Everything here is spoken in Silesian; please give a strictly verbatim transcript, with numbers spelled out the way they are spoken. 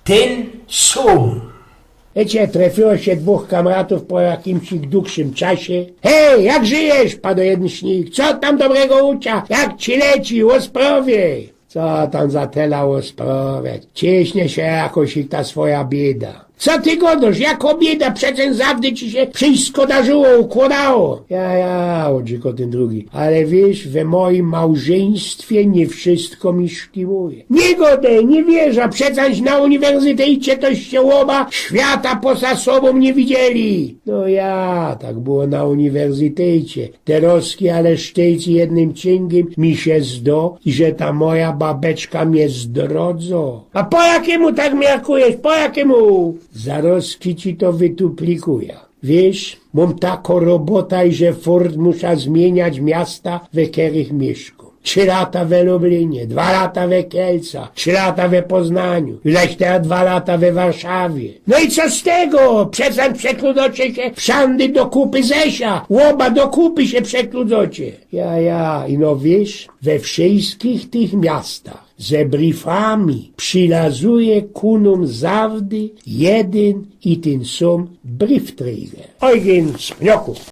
Tyn sōm. Wiycie, trefiło sie dwōch kamratōw po jakimś dugszym czasie. „Hej, jak żyjesz?” pado jedyn z nich. „Co tam dobrego u cia? Jak ci leci? Ô sprŏwie?” „Co tam za tela ô sprŏwie? Ciśnie sie jakoś i ta swoja bieda.” „Co ty gŏdŏsz? Jako bieda? Przecież zawdy ci sie wszystko darzyło, ukłŏdało.” „Ja, ja”, ôdrzekŏ tyn drugi, „ale wiysz, we mojim małżyństwie niy wszystko mi sztimuje.” „Niy gŏdej, niy wierzã, przecież na uniwersytecie toście ôba świata poza sobōm niy widzieli.” „No ja, tak było na uniwersytecie. Terŏzki ale sztyjc jednym ciyngiym mi sie zdŏ, iże ta moja babeczka mie zdrŏdzŏ.” „A po jakimu tak miarkujesz? Po jakimu?” „Zarŏzki ci to wytuplikujã. Wiysz, mōm takõ robota, iże furt muszã zmiyniać miasta, we kerych miyszkōm. Trzi lata we Lublinie, dwa lata we Kielcach, trzi lata we Poznaniu, ileś teroz dwa lata we Warszawie.” „No i co z tego? Przecież przekludŏcie sie wszandy do kupy ze sia, ôba do kupy sie przekludŏcie.” „Ja, ja, ino wiysz, we wszyjskich tych miastach ze brifami przilazuje ku nōm zawdy jedyn i tyn sōm brifträger.” „Ojgyn z Pniokōw.”